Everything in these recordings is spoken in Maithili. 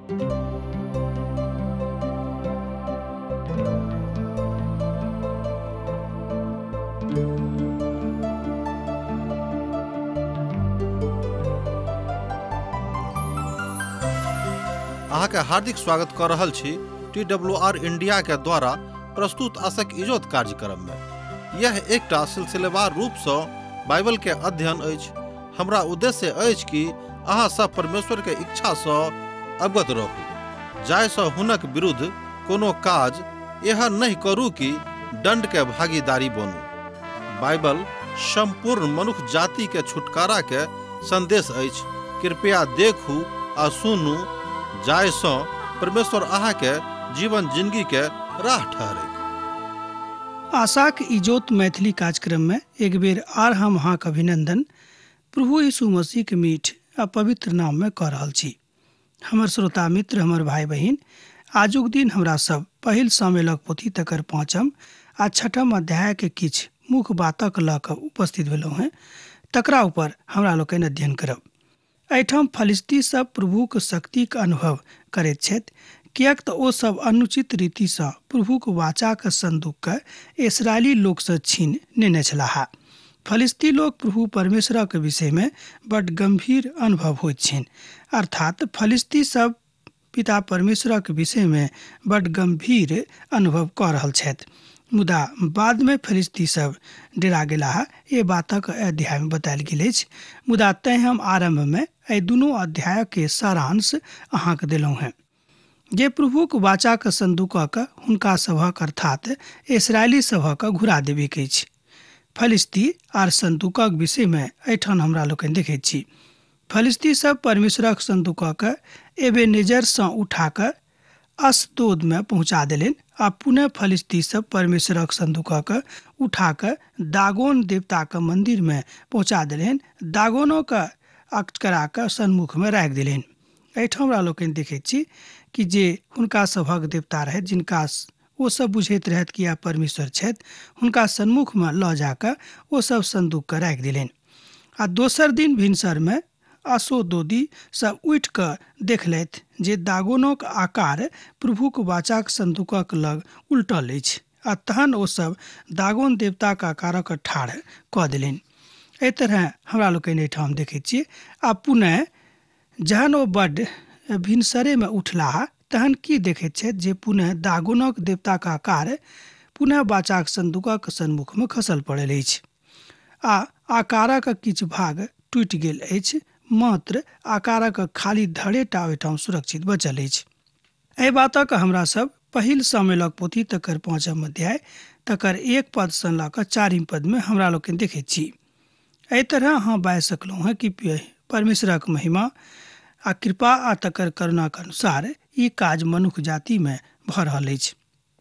अहाँके हार्दिक स्वागत कर रहल छी TWR India के द्वारा प्रस्तुत आशक इजोत कार्यक्रम में। यह एकटा सिलसिलेवार रूप से बाइबल के अध्ययन अछि। हमरा उद्देश्य अछि कि अहाँ सब परमेश्वर के इच्छा से अवगत रहू, जाहिसँ हुनक विरुद्ध कोनो काज एहन नहीं करू कि दंड के भागीदारी बनू। बाइबल संपूर्ण मनुष्य जाति के छुटकारा के संदेश अछि। कृपया देखू आ सुनू, जाहिसँ परमेश्वर अहाँ के जीवन जिंदगी के राह ठहरे। आशाक इजोत मैथिली कार्यक्रम में एक बेर आर हम अहाँक अभिनंदन प्रभु यीशु मसीह के मीठ आ पवित्र नाम में कऽ रहल छी। हमर श्रोता मित्र, हमर भाई बहिन, आजुक दिन हमरा सब पहिल सामुएलक पोथी तकर 5 आ 6 अध्याय के किछु मुख्य बातक लऽ कऽ उपस्थित भेलहुँ हेँ, तकरा ऊपर हमरा लोकनि अध्ययन करब। एहिठाम फलिस्ती सब प्रभुक शक्तिक अनुभव करैत छथि, किएक तऽ ओ सब अनुचित रीतिसँ प्रभुक वाचाक संदूकके इसराइली लोकसँ छीन नेने छलाह। फलिस्ती लोक प्रभु परमेश्वरक विषयमे बड गंभीर अनुभव होइत छनि, अर्थात फलिस्ती सब पिता परमेश्वरक विषयमे बड गंभीर अनुभव कऽ रहल छथि। मुदा बादमे फलिस्ती सब डेरा गेलाह, ए बातक अध्यायमे बतायल गेल अछि। मुदा तैं हम आरम्भमे एहि दुनू अध्यायके सारांश अहाँके देलहुँ हेँ, जे प्रभुक वाचाक संदूकक हुनका सभक अर्थात इसराइली सभक घुरा देबैक अछि। फलिस्ती आर संदूकक विषयमे एहिठाम हमरा लोकनि देखैत छी। फलिस्ती सब परमेश्वरक संदूकक एबेनेजरसँ उठा कऽ अशदोदमे पहुँचा देलनि आ पुनः फलिस्ती सब परमेश्वरक संदूकक उठा कऽ दागोन देवताक मंदिरमे पहुँचा देलनि, दागोनोके अकरा सन्मुखमे राखि देलनि। एहिठाम हमरा लोकनि देखैत छी कि जे हुनका सभक देवता रहथि, जिनका ओ सब बुझैत रहथि कि आब परमेश्वर छथि, हुनका सन्मुखमे लऽ जाकऽ ओ सब संदूकके राखि देलनि। आ दोसर दिन भिनसरमे अशदोदी सब उठि कऽ देखलथि जे दागोनोक आकार प्रभुक वाचाक संदूकक लग उलटल अछि, आ तहन ओ सब दागोन देवताक आकारक ठाढ़ कऽ देलनि। एहि तरह हमरा लोकनि एहिठाम देखैत छी। आ पुनः जहन ओ बड्ड भिनसरेमे उठलाह तहन की देखैत छथि जे पुनः दागोनक देवताक आकार पुनः वाचाक संदूकक सन्मुखमे खसल पड़ल अछि आ आकारक किछु भाग टूटि गेल अछि, मात्र आकारक खाली धड़ेटा ओहिठाम सुरक्षित बचल अछि। एहि बातक हमरा सब पहिल सामुएलक पोथी तकर 5 अध्याय तकर 1 पदसँ लऽ कऽ 4 पदमे हमरा लोकनि देखैत छी। एहि तरह अहाँ बाजि सकलहुँ हेँ कि परमेश्वरक महिमा आ कृपा आ तकर करुणाक अनुसार ई काज मनुख जातिमे भऽ रहल अछि।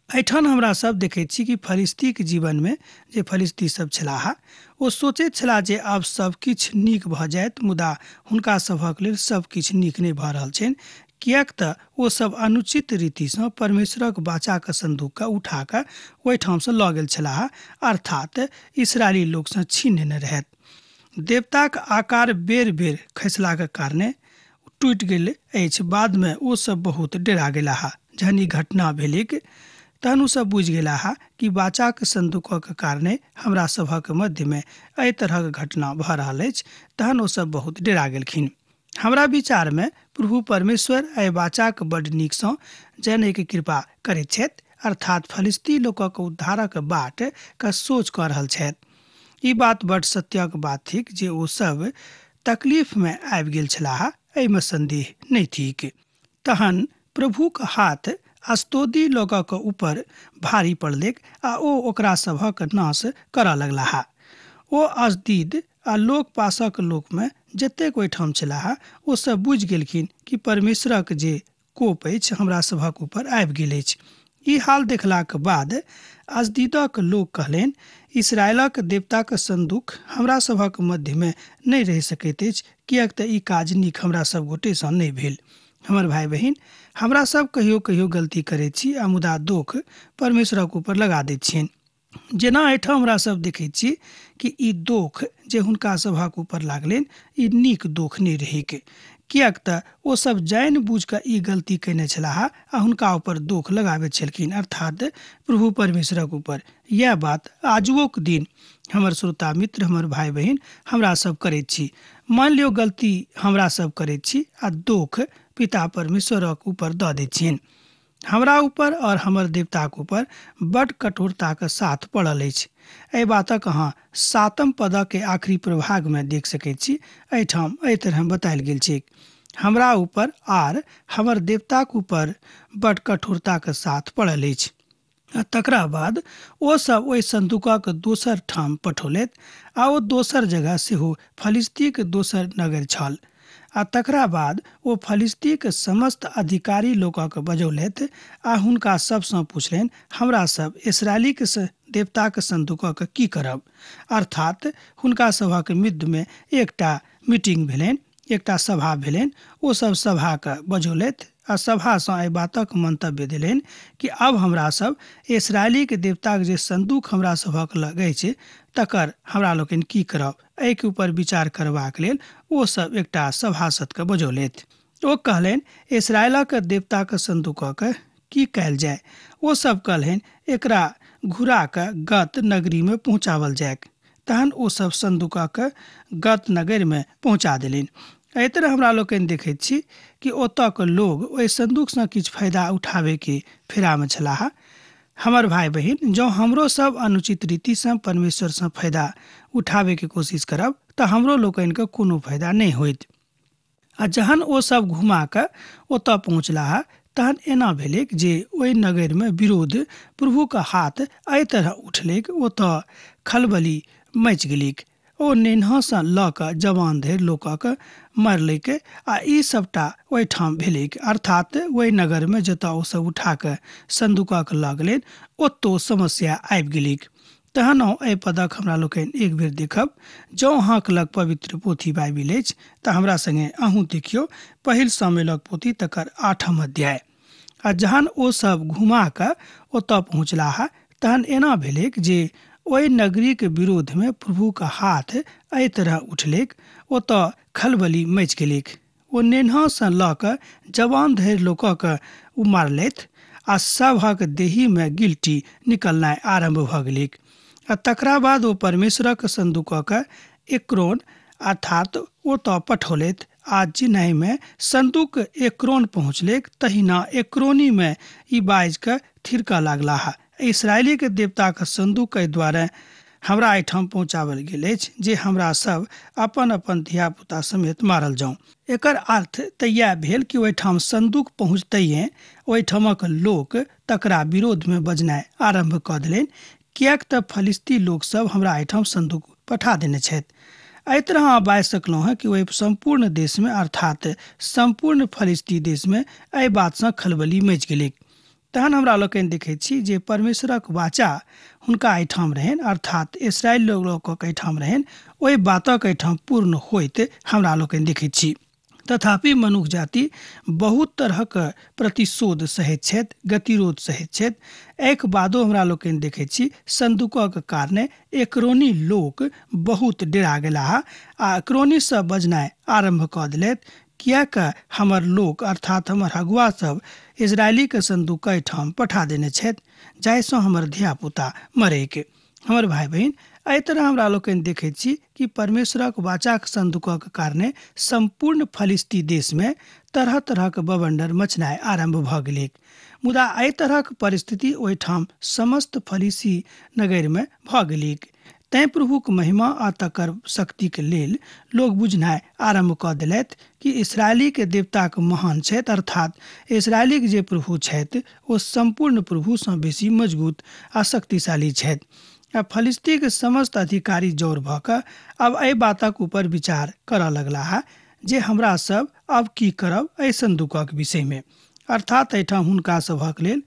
एहिठाम हमरा सब देखैत छी कि फलिस्तीक जीवनमे जे फलिस्ती सब छलाह ओ सोचैत छलाह जे आब सब किछु नीक भऽ जायत, मुदा हुनका सभक लेल सब किछु नीक नहि भऽ रहल छनि, किएक तऽ ओ सब अनुचित रीतिसँ परमेश्वरक वाचाक संदूकके उठा कऽ ओहिठामसँ लऽ गेल छलाह, अर्थात इसराइली लोकसँ छीन लेने रहथि। देवताक आकार बेर बेर खसलाक कारणे टूटि गेल अछि। बादमे ओ सब बहुत डेरा गेलाह। जहन ई घटना भेलैक तहन ओ सब बुझि गेलाह कि वाचाक संदूकक कारणे हमरा सभक मध्यमे एहि तरहक घटना भऽ रहल अछि। तहन ओ सब बहुत डेरा गेलखिन। हमरा विचारमे प्रभु परमेश्वर एहि वाचाक बड नीकसँ जनैके कृपा करैत छथि, अर्थात फलिस्ती लोकक उद्धारक बाट के सोच कऽ रहल छथि। ई बात बड सत्यक बात थिक जे ओ सब तकलीफमे आबि गेल छलाह, एहिमे संदेह नहि थिक। तहन प्रभुक हाथ अशदोदी लोकक ऊपर भारी पड़लैक आ ओ ओकरा सभक नाश करऽ लगलाह। ओ अशदीद आ लोक पासक लोकमे जतेक ओहिठाम छलाह ओ सब बुझि गेलखिन कि परमेश्वरक जे कोप अछि हमरा सभक ऊपर आबि गेल अछि। ई हाल देखलाक बाद अशदीदक लोक कहलनि, इसराइलक देवताक संदूक हमरा सभक मध्यमे नहि रहि सकैत अछि, किएक तऽ ई काज नीक हमरा सब गोटेसँ नहि भेल। हमर भाई बहिन, हमरा सब कहियो कहियो गलती करैत छी आ मुदा दोख परमेश्वरक ऊपर लगा दैत छियनि। जेना एहिठाम हमरा सब देखैत छी कि ई दोख जे हुनका सभक ऊपर लागलनि ई नीक दोख नहि रहैक, किएक तऽ ओसभ जानि बुझि कऽ ई गलती कयने छलाह आ हुनका ऊपर दोख लगाबैत छलखिन, अर्थात प्रभु परमेश्वरक ऊपर। इएह बात आजुओक दिन हमर श्रोता मित्र, हमर भाय बहिन, हमरा सब करैत छी। मान लियौ गलती हमरा सब करैत छी आ दोख पिता परमेश्वरक ऊपर दऽ दैत छियनि। हमरा ऊपर और हमर देवताक ऊपर बड कठोरताक साथ पड़ल अछि। एहि बातक अहाँ 7 पदक आखिरी प्रभागमे देख सकैत छी। एहिठाम एहि तरह बतायल गेल छैक, हमरा ऊपर आर हमर देवताक ऊपर बड कठोरताक साथ पड़ल अछि। आ तकरा बाद ओसभ ओहि संदूकक दोसर ठाम पठौलथि आ ओ दोसर जगह सेहो फलिस्तीक दोसर नगर छल। आ तकरा बाद ओ फलिस्तीक समस्त अधिकारी लोकक बजौलथि आ हुनका सबसँ पुछलनि, हमरा सब इसराइलीक देवताक संदूकक की करब? अर्थात हुनका सभक मध्यमे एकटा मीटिंग भेलनि, एकटा सभा भेलनि। ओ सब सभाके बजौलथि आ सभासँ एहि बातक मंतव्य देलनि कि आब हमरा सब इसराइलीक देवताक जे संदूक हमरा सभक लग अछि तकर हमरा लोकनि की करब? एहिके ऊपर विचार करबाक लेल ओ सब एकटा सभासदके बजौलथि। ओ कहलनि, इसराइलक देवताक संदूकक की कयल जाय? ओ सब कहलनि, एकरा घुरा कऽ गत नगरीमे पहुँचावल जाय। तहन ओ सब संदूकक गत नगरीमे पहुँचा देलनि। एहि तरह हमरा लोकनि देखैत छी कि ओतऽके लोग ओहि संदूकसँ किछु फायदा उठाबैके फेरामे छलाह। हमर भाय बहिन, जँ हमरो सब अनुचित रीतिसँ परमेश्वरसँ फायदा उठाबैके कोशिश करब तऽ हमरो लोकनिके कोनो फायदा नहि होइत। आ जहन ओ सब घुमा कऽ ओतऽ पहुँचलाह तहन एना भेलैक जे ओहि नगरमे विरोध प्रभुके हाथ एहि तरह उठलैक, ओतऽ खलबली मचि गेलैक। ओ नेन्हासँ लऽ कऽ जवान धरि लोकक मरलैक आ ई सबटा ओहिठाम भेलैक। अर्थात ओहि नगरमे जतऽ ओ सब उठा कऽ संदूकक लऽ गेलनि ओतौ समस्या आबि गेलैक। तहन एहि पदक हमरा लोकनि एक बेर देखब। जँ अहाँके लग पवित्र पोथी बाइबिल अछि तऽ हमरा सङ्गे अहूँ देखियौ पहिल सामुएलक पोथी तकर 8 अध्याय। आ जहन ओ सब घुमा कऽ ओतऽ पहुँचलाह तहन एना भेलैक जे ओहि नगरीके विरोधमे प्रभुके हाथ एहि तरह उठलैक, ओतऽ खलबली मचि गेलैक। ओ नेन्हासँ लऽ कऽ जवान धरि लोकक ओ मारलथि आ सभक देहीमे गिल्टी निकलनाइ आरम्भ भऽ गेलैक। आ तकरा बाद ओ परमेश्वरक संदूकक एक्रोन अर्थात ओतऽ पठौलथि आ जिन्हैमे संदूक एक्रोन पहुँचलैक तहिना एक्रोनीमे ई बाजि कऽ थिरकऽ लागलाह, इसराइलीके देवताक संदूक एहि दुआरे हमरा एहिठाम पहुँचावल गेल अछि जे हमरा सब अपन अपन धियापुता समेत मारल जाउं। एकर अर्थ तऽ इएह भेल कि ओहिठाम संदूक पहुँचतैये ओहिठामक लोक तकरा विरोधमे बजनाइ आरम्भ कऽ देलनि, किएक तऽ फलिस्ती लोकसभ हमरा एहिठाम संदूक पठा देने छथि। एहि तरह अहाँ बाजि सकलहुँ हेँ कि ओहि सम्पूर्ण देशमे अर्थात सम्पूर्ण फलिस्ती देशमे एहि बातसँ खलबली मचि गेलैक। तहन हमरा लोकनि देखैत छी जे परमेश्वरक वाचा हुनका एहिठाम रहनि, अर्थात इसराइल लोकक एहिठाम रहनि, ओहि बातक एहिठाम पूर्ण होइत हमरा लोकनि देखैत छी। तथापि मनुख जाति बहुत तरहक प्रतिशोध सहैत छथि, गतिरोध सहैत छथि। एहिके बादो हमरा लोकनि देखैत छी संदूकक कारणे एक्रोनी लोक बहुत डेरा गेलाह आ एक्रोनीसँ बजनाइ आरम्भ कऽ देलथि, किएक हमर लोक अर्थात हमर अगुआ सब इजरायलीके संदूक एहिठाम पठा देने छथि जाहिसँ हमर धियापुता मरैक। हमर भाय बहिन, एहि तरह हमरा लोकनि देखैत छी कि परमेश्वरक वाचाक संदूकक कारणे सम्पूर्ण फलिस्ती देशमे तरह तरहक बवंडर मचनाइ आरम्भ भऽ गेलैक। मुदा एहि तरहक परिस्थिति ओहिठाम समस्त फलिसी नगरमे भऽ गेलैक। तैं प्रभुक महिमा आ तकर शक्तिके लेल लोक बुझनाइ आरम्भ कऽ देलथि कि इसराइलीके देवताक महान छथि, अर्थात इसराइलीके जे प्रभु छथि ओ सम्पूर्ण प्रभुसँ बेसी मजबूत आ शक्तिशाली छथि। आ फलिस्तीके समस्त अधिकारी जौर भऽ कऽ आब एहि बातक ऊपर विचार करऽ लगलाह जे हमरा सब अब की करब एहि संदूकक विषयमे। अर्थात एहिठाम हुनका सभक लेल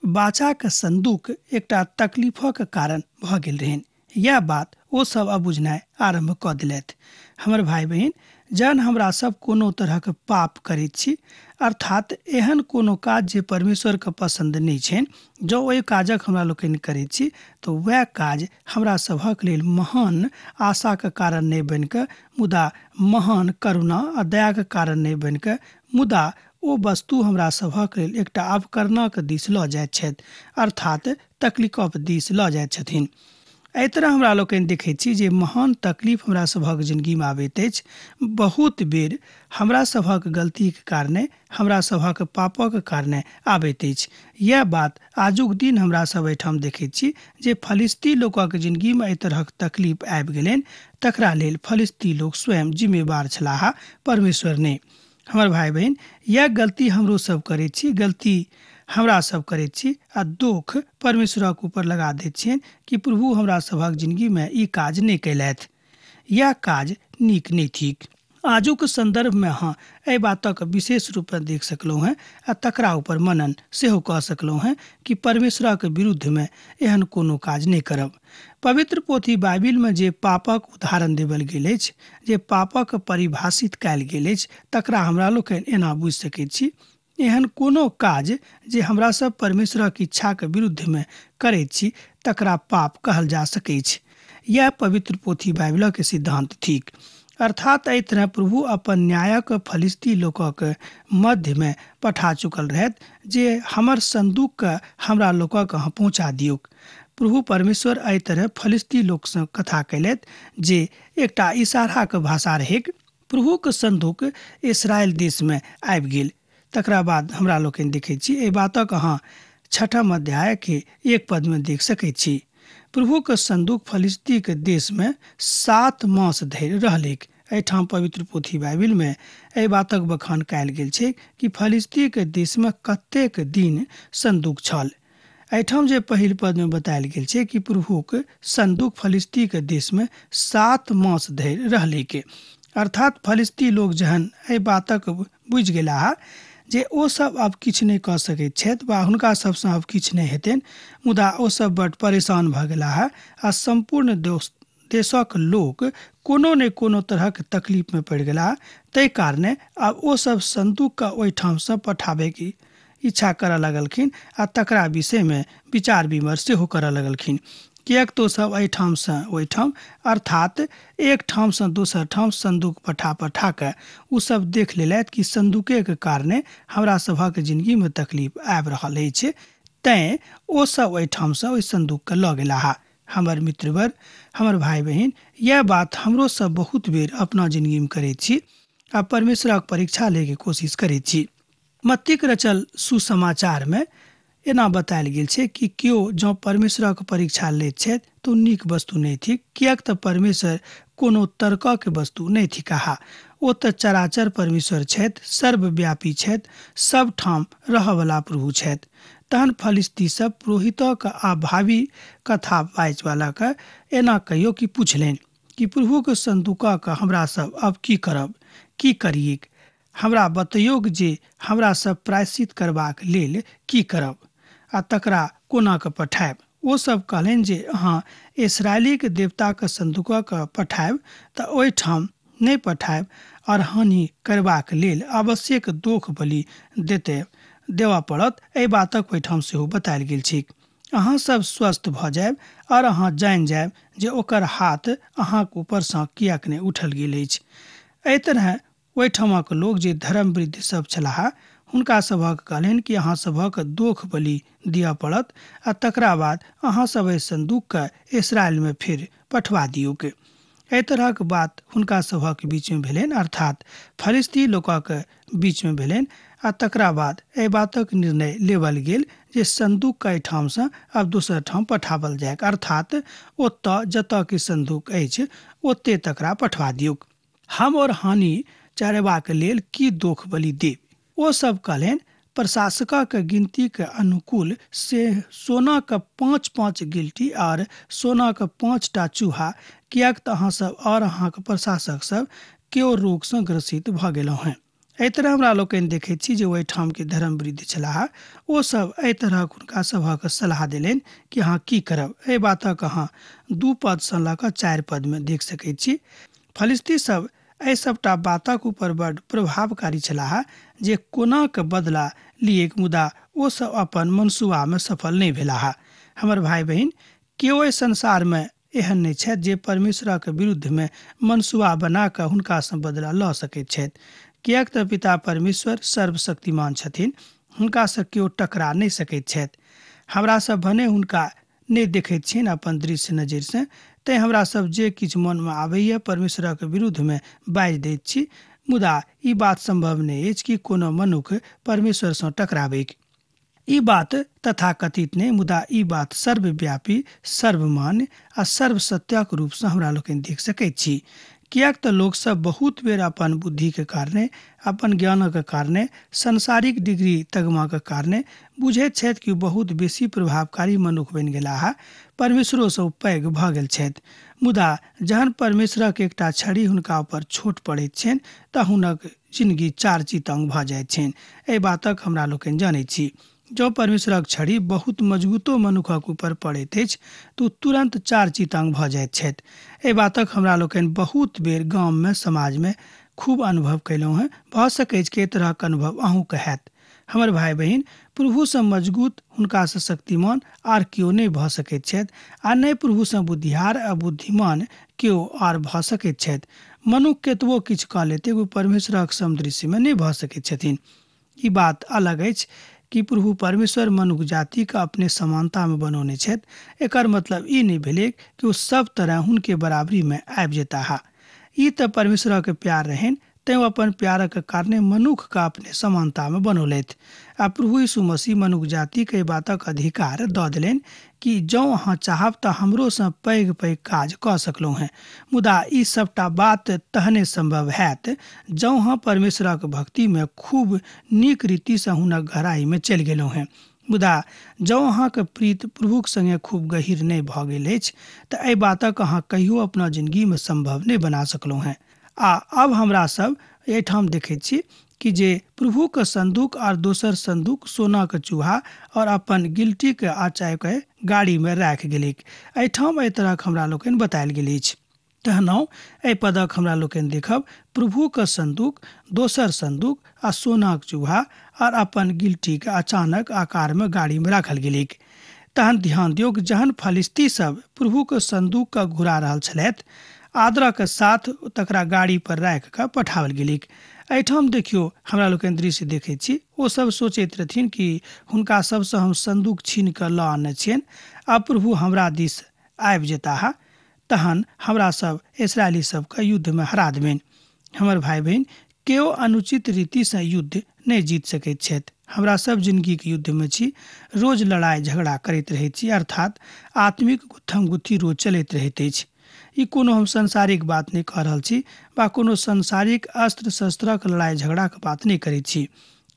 बाचाक संदूक एकटा तकलीफक कारण भऽ गेल रहनि। यह बात ओ सब अब बुझनाइ आरम्भ कऽ देलथि। हमर भाय बहिन, जहन हमरा सब कोनो तरहक पाप करैत छी, अर्थात एहन कोनो काज जे परमेश्वरके पसन्द नहि छनि, जँ ओहि काजक हमरा लोकनि करैत छी तऽ वएह काज हमरा सभक लेल महान आशाके कारण नहि बनिकऽ, मुदा महान करुणा आ दयाके कारण नहि बनिकऽ, मुदा ओ वस्तु हमरा सभक लेल एकटा अवकरणाके दिस लऽ जाइत छथि, अर्थात तकलीफक दिस लऽ जाइत छथिन। एहि तरह हमरा लोकनि देखैत छी जे महान तकलीफ हमरा सभक जिनगीमे आबैत अछि। बहुत बेर हमरा सभक गलतीके कारणे, हमरा सभक पापक कारणे आबैत अछि। इएह बात आजुक दिन हमरा सब एहिठाम देखैत छी जे फलिस्ती लोकक जिनगीमे एहि तरहक तकलीफ आबि गेलनि, तकरा लेल फलिस्ती लोक स्वयं जिम्मेवार छलाह, परमेश्वर नहि। हमर भाइ बहिन, इएह गलती हमरो सब करैत छी, गलती हमरा सब करैत छी आ दुख परमेश्वरक ऊपर लगा दैत छियनि कि प्रभु हमरा सभक जिनगीमे ई काज नहि कयलथि, इएह काज नीक नहि थिक। आजुक सन्दर्भमे अहाँ एहि बातक विशेष रूपमे देख सकलहुँ हेँ आ तकरा ऊपर मनन सेहो कऽ सकलहुँ हेँ कि परमेश्वरक विरुद्धमे एहन कोनो काज नहि करब। पवित्र पोथी बाइबिलमे जे पापक उदाहरण देवल गेल अछि, जे पापक परिभाषित कयल गेल अछि, तकरा हमरा लोकनि एना बुझि सकैत छी। एहन कोनो काज जे हमरा सब परमेश्वरक इच्छाके विरुद्धमे करैत छी तकरा पाप कहल जा सकैछ। यह पवित्र पोथी बाइबिलक सिद्धांत थिक। अर्थात एहि तरह प्रभु अपन न्यायक फलिस्ती लोकक मध्यमे पठा चुकल रहथि जे हमर संदूकके हमरा लोकक अहाँ पहुँचा दियौक। प्रभु परमेश्वर एहि तरह फलिस्ती लोकसँ कथा कयलथि जे एकटा इशाराके भाषा रहैक। प्रभुक संदूक इसराइल देशमे आबि गेल। तकरा बाद हमरा लोकनि देखैत छी एहि बातक अहाँ 6 अध्यायके 1 पदमे देख सकैत छी। प्रभुक संदूक फलिस्तीके देशमे 7 मास धरि रहलैक। एहिठाम पवित्र पोथी बाइबिलमे एहि बातक बखान कयल गेल छै कि फलिस्तीके देशमे कतेक दिन संदूक छल। एहिठाम जे पहिल पदमे बतायल गेल छै कि प्रभुक संदूक फलिस्तीके देशमे 7 मास धरि रहलैक। अर्थात फलिस्ती लोक जहन एहि बातक बुझि गेलाह जे ओसभ आब किछु नहि कऽ सकैत छथि वा हुनका सभसँ आब किछु नहि हेतनि, मुदा ओसभ बड्ड परेशान भऽ गेलाह आ सम्पूर्ण देशक लोक कोनो ने कोनो तरहक तकलीफमे पड़ि गेलाह। ताहि कारणे आब ओसभ संदूकके ओहिठामसँ पठाबैके इच्छा करऽ लगलखिन आ तकरा विषयमे विचार विमर्श सेहो करऽ लगलखिन, किएक तऽ ओसभ एहिठामसँ ओहिठाम अर्थात एक ठामसँ दोसर ठाम संदूक पठा पठा कऽ ओसभ देख लेलथि कि संदूकेके कारणे हमरा सभक जिनगीमे तकलीफ आबि रहल अछि, तैँ ओसभ ओहिठामसँ ओहि संदूकके लऽ गेलाह। हमर मित्रवर, हमर भाइ बहिन, इएह बात हमरो सब बहुत बेर अपना जिनगीमे करैत छी आ परमेश्वरक परीक्षा लैके कोशिश करैत छी। मत्तीक रचल सुसमाचारमे एना बतायल गेल छै कि केओ जँ परमेश्वरक परीक्षा लैत छथि तऽ ओ नीक वस्तु नहि थिक, किएक तऽ परमेश्वर कोनो तर्कक वस्तु नहि थिकाह। ओ तऽ चराचर परमेश्वर छथि, सर्वव्यापी छथि, सब ठाम रहऽवला प्रभु छथि। तहन फलिस्ती सब पुरोहितक आ भावी कथा बाजऽवलाके एना कहियो कि पुछलनि कि प्रभुके संदूकक हमरा सब अब की करब, की करियेक, हमरा बतैयौक जे हमरा सब प्रायश्चित करबाक लेल की करब आ तकरा कोना कऽ पठायब। ओ सब कहलनि जे अहाँ इसराइलीके देवताके संदूकक पठायब तऽ ओहिठाम नहि पठायब और हानि करबाक लेल आवश्यक दोख बलि देबऽ पड़त। एहि बातक ओहिठाम सेहो बतायल गेल छै। अहाँ सब स्वस्थ भऽ जायब और अहाँ जानि जायब जे ओकर हाथ अहाँक ऊपरसँ किएक नहि उठल गेल अछि। एहि तरह ओहिठामक लोक जे धर्मवृद्ध सब छलाह हुनका सभक कहलनि कि अहाँ सभक दोख बलि दिअ पड़त आ तकरा बाद अहाँ सब एहि संदूकके इसराइलमे फेर पठवा दियौक। एहि तरहक बात हुनका सभक बीचमे भेलनि, अर्थात फलिस्ती लोकक बीचमे भेलनि आ तकरा बाद एहि बातक निर्णय लेवल गेल जे संदूकके एहिठामसँ आब दोसर ठाम पठाओल जाय, अर्थात ओतऽ जतऽ कि संदूक अछि ओते तकरा पठवा दियौक। हम और हानि चढ़ेबाक लेल की दोख बलि देब? ओ सब कहलनि प्रशासकक गिनतीके अनुकूल से सोनाके 5-5 गिल्टी और सोनाके 5टा चूहा, किएक तऽ अहाँ सब और अहाँके प्रशासक सब केओ रोगसँ ग्रसित भऽ गेलहुँ हेँ। एहि तरह हमरा लोकनि देखैत छी जे ओहिठामके धर्मवृद्ध छलाह ओ सब एहि तरहक हुनका सभक सलाह देलनि कि अहाँ की करब। एहि बातक अहाँ 2 पदसँ लऽ कऽ 4 पदमे देख सकैत छी। फलिस्ती सब एहि सभटा बातक ऊपर बड प्रभावकारी छलाह जे कोना के बदला लिएक, मुदा ओ सब अपन मनसूबामे सफल नहि भेलाह। हमर भाई बहिन, केओ एहि संसारमे एहन नहि छथि जे परमेश्वरक विरुद्धमे मनसूबा बना कऽ हुनकासँ बदला लऽ सकैत छथि, किएक तऽ पिता परमेश्वर सर्वशक्तिमान छथिन, हुनकासँ केओ टकरा नहि सकैत छथि। हमरा सब भने हुनका नहि देखैत छियनि अपन दृश्य नजरिसँ, तैँ हमरा सब जे किछु मनमे आबैए परमेश्वरक विरुद्धमे बाजि दैत छी, मुदा ई बात सम्भव नहि अछि कि कोनो मनुख परमेश्वरसँ टकराबैक। ई बात तथाकथित नहि, मुदा ई बात सर्वव्यापी, सर्वमान्य आ सर्वसत्यक रूपसँ हमरा लोकनि देख सकैत छी, किएक तऽ लोकसभ बहुत बेर अपन बुद्धिके कारणे, अपन ज्ञानक कारणे, सांसारिक डिग्री तगमाके कारणे बुझैत छथि कि बहुत बेसी प्रभावकारी मनुख बनि गेलाह, परमेश्वरोसँ पैघ भऽ गेल छथि। मुदा जहन परमेश्वरक एकटा छड़ी हुनका ऊपर छोट पड़ैत छनि तऽ हुनक जिनगी चार चितंग भऽ जाइत छनि। एहि बातक हमरा लोकनि जनैत छी। जँ परमेश्वरक छड़ी बहुत मजबूतो मनुखक ऊपर पड़ैत अछि तऽ ओ तुरन्त चार चितंग भऽ जाइत छथि। एहि बातक हमरा लोकनि बहुत बेर गाममे, समाजमे खूब अनुभव कयलहुँ हेँ। भऽ सकैछ कि एहि तरहक अनुभव अहूँके हैत। हमर भाई बहिन, प्रभुसँ मजबूत, हुनकासँ शक्तिमान आर केओ नहि भऽ सकैत छथि, आ नहि प्रभुसँ बुद्धिहार आ बुद्धिमान केओ आर भऽ सकैत छथि। मनुख केतबो किछु कऽ लेतै, ओ परमेश्वरक समदृश्यमे नहि भऽ सकैत छथिन। ई बात अलग अछि कि प्रभु परमेश्वर मनुख जातिके अपने समानतामे बनौने छथि। एकर मतलब ई नहि भेलै कि ओ सब तरह हुनके बराबरीमे आबि जेताह। ई तऽ परमेश्वरक प्यार रहनि, तैँ ओ अपन प्यारक कारणे मनुखके अपने समानतामे बनौलथि आ प्रभु यीशु मसीह मनुख जातिके एहि बातक अधिकार दऽ देलनि कि जँ अहाँ चाहब तऽ हमरोसँ पैघ पैघ काज कऽ सकलहुँ हेँ। मुदा ई सभटा बात तहने सम्भव हैत जँ अहाँ परमेश्वरक भक्तिमे खूब नीक रीतिसँ हुनक गहराइमे चलि गेलहुँ हेँ। मुदा जँ अहाँके प्रीत प्रभुक सङ्गे खूब गहीर नहि भऽ गेल अछि तऽ एहि बातक अहाँ कहियो अपना जिनगीमे सम्भव नहि बना सकलहुँ हेँ। आ अब हमरा सब एहिठाम देखैत छी कि जे प्रभुके संदूक और दोसर संदूक सोनाके चूहा और अपन गिल्टीके आचायके गाड़ीमे राखि गेलैक। एहिठाम एहि तरहक हमरा लोकनि बतायल गेल अछि। तहनहुँ एहि पदक हमरा लोकनि देखब, प्रभुके संदूक, दोसर संदूक आ सोनाक चूहा और अपन गिल्टीके अचानक आकारमे गाड़ीमे राखल गेलैक। तहन ध्यान दियौक, जहन फलिस्ती सब प्रभुके संदूकके घुरा रहल छलथि, आदरक साथ तकरा गाड़ी पर राखि कऽ पठाओल गेलैक। एहिठाम देखियौ, हमरा लोकनि दृश्य देखैत छी, ओ सब सोचैत रहथिन कि हुनका सबसँ हम संदूक छीन कऽ लऽ आनने छियनि, आब प्रभु हमरा दिस आबि जेताह, तहन हमरा सब इसराइली सबके युद्धमे हरा देबनि। हमर भाई बहिन, केओ अनुचित रीतिसँ युद्ध नहि जीत सकैत छथि। हमरा सब जिनगीके युद्धमे छी, रोज लड़ाइ झगड़ा करैत रहैत छी, अर्थात आत्मिक गुत्थम गुत्थी रोज चलैत रहैत अछि। ई कोनो हम सांसारिक बात नहि कऽ रहल छी वा कोनो सांसारिक अस्त्र शस्त्रक लड़ाइ झगड़ाके बात नहि करैत छी,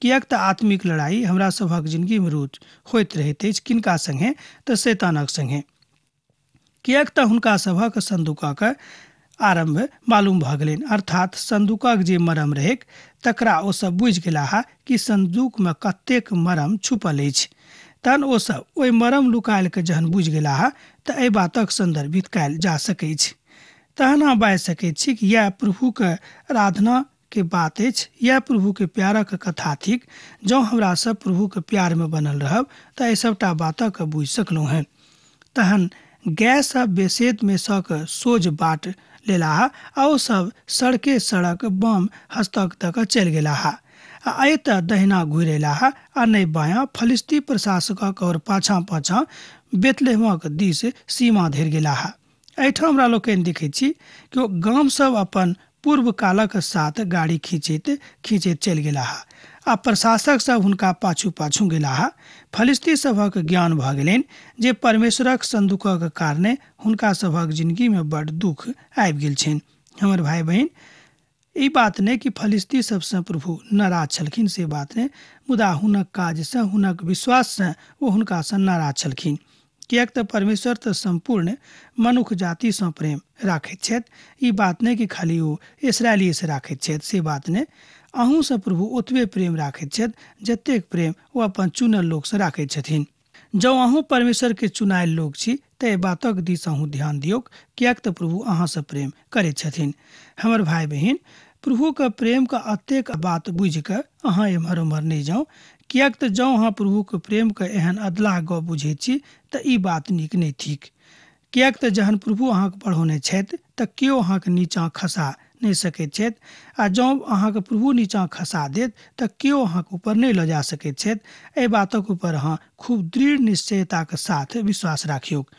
किएक तऽ आत्मिक लड़ाइ हमरा सभक जिनगीमे रोज होइत रहैत अछि। किनका सङ्गे? तऽ शैतानक सङ्गे। किएक तऽ हुनका सभक संदूकक आरम्भ मालूम भऽ गेलनि, अर्थात संदूकक जे मरम रहैक तकरा ओ सब बुझि गेलाह कि संदूकमे कतेक मरम छुपल अछि। तहन ओ सब ओहि मरम लुकायल के जहन बुझि गेलाह तऽ एहि बातक संदर्भित कयल जा सकैछ। तहन अहाँ बाजि सकैत छी कि इएह प्रभुके आराधना के बात अछि, इएह प्रभुके प्यारक कथा थिक। जँ हमरा सब प्रभुके प्यारमे बनल रहब तऽ एहि सभटा बातक बुझि सकलहुँ हेँ। तहन गाय सब बेसेत मे सक सोझ बाट लेलाह आ ओ सब सड़के सड़क बम हस्तक तक चलि गेलाह आ एतऽ दहिना घुरि अयलाह आ नहि बायाँ, फलिस्ती प्रशासकक और पाछाँ पाछाँ बेतलेहमक दिस सीमा धरि गेलाह। एहिठाम हमरा लोकनि देखैत छी कि ओ गाम सब अपन पूर्व कालक साथ गाड़ी खींचैत खींचैत चलि गेलाह आ प्रशासक सब हुनका पाछू पाछू गेलाह। फलिस्ती सभक ज्ञान भऽ गेलनि जे परमेश्वरक संदूकक कारणे हुनका सभक जिनगीमे बड्ड दुःख आबि गेल छनि। हमर भाई बहिन, ई बात नहि कि फलिस्ती सबसँ प्रभु नाराज छलखिन, से बात नहि, मुदा हुनक काजसँ, हुनक विश्वाससँ ओ हुनकासँ नाराज छलखिन। किएक तऽ परमेश्वर तऽ सम्पूर्ण मनुख जातिसँ प्रेम राखैत छथि। ई बात नहि कि खाली ओ इसराइलीसँ राखैत छथि, से बात नहि, अहूँसँ प्रभु ओतबे प्रेम राखैत छथि जतेक प्रेम ओ अपन चुनल लोकसँ राखैत छथिन। जँ अहूँ परमेश्वरके चुनायल लोक छी तऽ एहि बातक दिस अहूँ ध्यान दियौक, किएक तऽ प्रभु अहाँसँ प्रेम करैत छथिन। हमर भाय बहिन, प्रभुके प्रेमके अतेक बात बुझिकऽ अहाँ एम्हर ओम्हर नहि जाउ, किएक तऽ जँ अहाँ प्रभुके प्रेमके एहन अदलाह गप बुझैत छी तऽ ई बात नीक नहि थिक। किएक तऽ जहन प्रभु अहाँके बढ़ौने छथि तऽ केओ अहाँके नीचाँ खसा नहि सकैत छथि, आ जँ अहाँके प्रभु नीचाँ खसा देत तऽ केओ अहाँके ऊपर नहि लऽ जा सकैत छथि। एहि बातक ऊपर अहाँ खूब दृढ़ निश्चयताके साथ विश्वास राखियौक।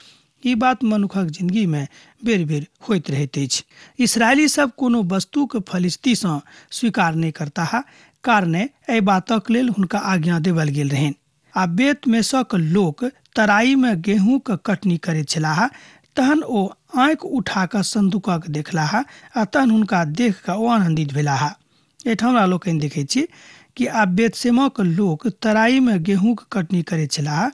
ई बात मनुखक जिंदगीमे बेर बेर होइत रहैत अछि। इसराइली सब कोनो वस्तुके फलिस्तीसँ स्वीकार नहि करताह, कारणे एहि बातक लेल हुनका आज्ञा देवल गेल रहनि। आ बेतमेसक लोक तराईमे गेहूँके कटनी करैत छलाह, तहन ओ आँखि उठा कऽ संदूकक देखलाह आ तहन हुनका देख कऽ ओ आनन्दित भेलाह। एहिठाम हमरा लोकनि देखै छी कि आब बेतसेमक लोक तराईमे गेहूँके कटनी करैत छलाह,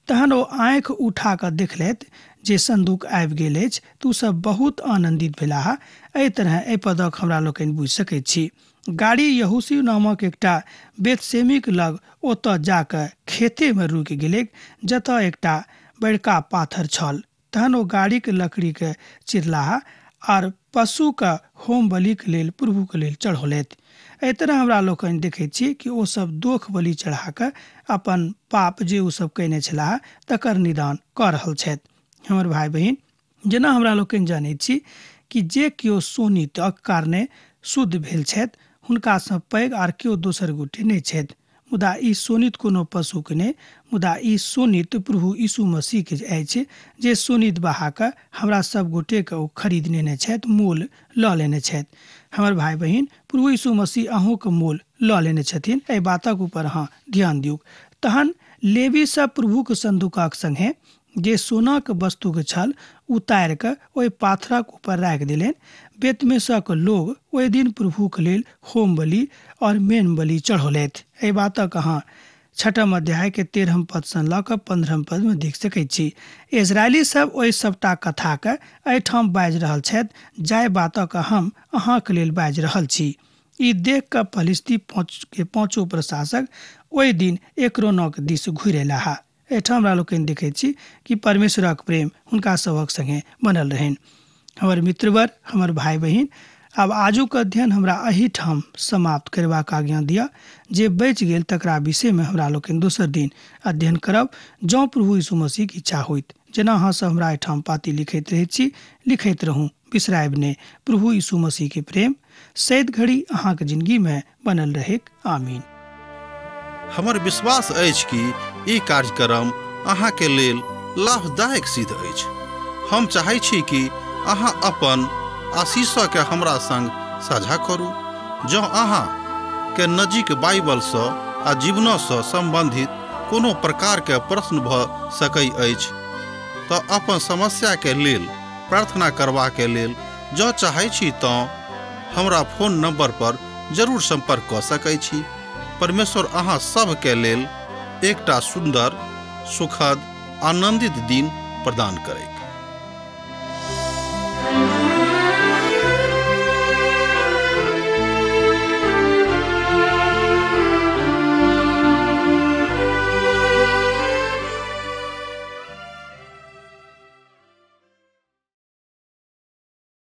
तहन ओ आँखि उठा कऽ देखलथि जे संदूक आबि गेल अछि, तऽ ओसभ बहुत आनन्दित भेलाह। एहि तरह एहि पदक हमरा लोकनि बुझि सकैत छी। गाड़ी यहूसी नामक एकटा बेतसेमीक लग ओतऽ जाकऽ खेतेमे रुकि गेलैक, जतऽ एकटा बड़का पाथर छल। तहन ओ गाड़ीके लकड़ीके चिरलाह आर पशुके होम बलिके लेल प्रभुके लेल चढ़ौलथि। एहि तरह हमरा लोकनि देखैत छी कि ओसभ दोख बलि चढ़ा कऽ अपन पाप जे ओसभ कयने छलाह तकर निदान कऽ रहल छथि। हमर भाय बहिन, जेना हमरा लोकनि जानैत छी कि जे केओ शोणितक कारणे शुद्ध भेल छथि हुनकासँ पैघ आर केओ दोसर गोटे नहि छथि, मुदा ई शोणित कोनो पशुके नहि, मुदा ई शोणित प्रभु यीशु मसीहके अछि, जे शोणित बहा कऽ हमरा सब गोटेके ओ खरीद लेने छथि, मोल लऽ लेने छथि। हमर भाय बहिन, प्रभु यीशु मसीह अहूँके मोल लऽ लेने छथिन, एहि बातक ऊपर अहाँ ध्यान दियौ। तहन लेवी सब प्रभुके संदूकक संगे जे सोनाके वस्तुके छल उतारि कऽ ओहि पाथरक ऊपर राखि देलनि। बेतमेसक लोग ओहि दिन प्रभुके लेल होम बलि और मेन बलि चढ़ौलथि। एहि बातक अहाँ 6 अध्याय के 13 पदसँ लऽ कऽ 15 पदमे देख सकैत छी। इजरायली सब ओहि सबटा कथाके एहिठाम बाजि रहल छथि, जाहि बातक हम अहाँके लेल बाजि रहल छी। ई देख कऽ फलिस्ती के पाँचो प्रशासक ओहि दिन एक्रोनक दिस घुरि अयलाह। एहिठाम हमरा लोकनि देखैत छी कि परमेश्वरक प्रेम हुनका सभक संगे बनल रहनि। हमर मित्रवर, हमर भाय बहिन, आब आजुक अध्ययन हमरा एहिठाम समाप्त करबाक आज्ञा दिअ। जे बचि गेल तकरा विषयमे हमरा लोकनि दोसर दिन अध्ययन करब, जँ प्रभु यीशु मसीहक इच्छा होइत। जेना अहाँसभ हमरा एहिठाम पाती लिखैत रहैत छी, लिखैत रहू, बिसरायब नहि। प्रभु यीशु मसीहके प्रेम सैद घड़ी अहाँके जिंदगीमे बनल रहैक। आमीन। हमर विश्वास अछि कि ई कार्यक्रम अहाँके लेल लाभदायक सिद्ध अछि। हम चाहै छी कि अहाँ अपन आशीषके हमरा संग साझा करू। जँ अहाँ के नजीक बाइबलसँ आ जीवनसँ संबंधित कोनो प्रकारके प्रश्न भऽ सकै अछि तऽ अपन समस्याके लेल प्रार्थना करबाके लेल जँ चाहै छी तऽ हमरा फोन नंबर पर जरूर संपर्क कऽ सकै छी। परमेश्वर अहाँ सबके लेल एकटा सुंदर, सुखद, आनंदित दिन प्रदान करे।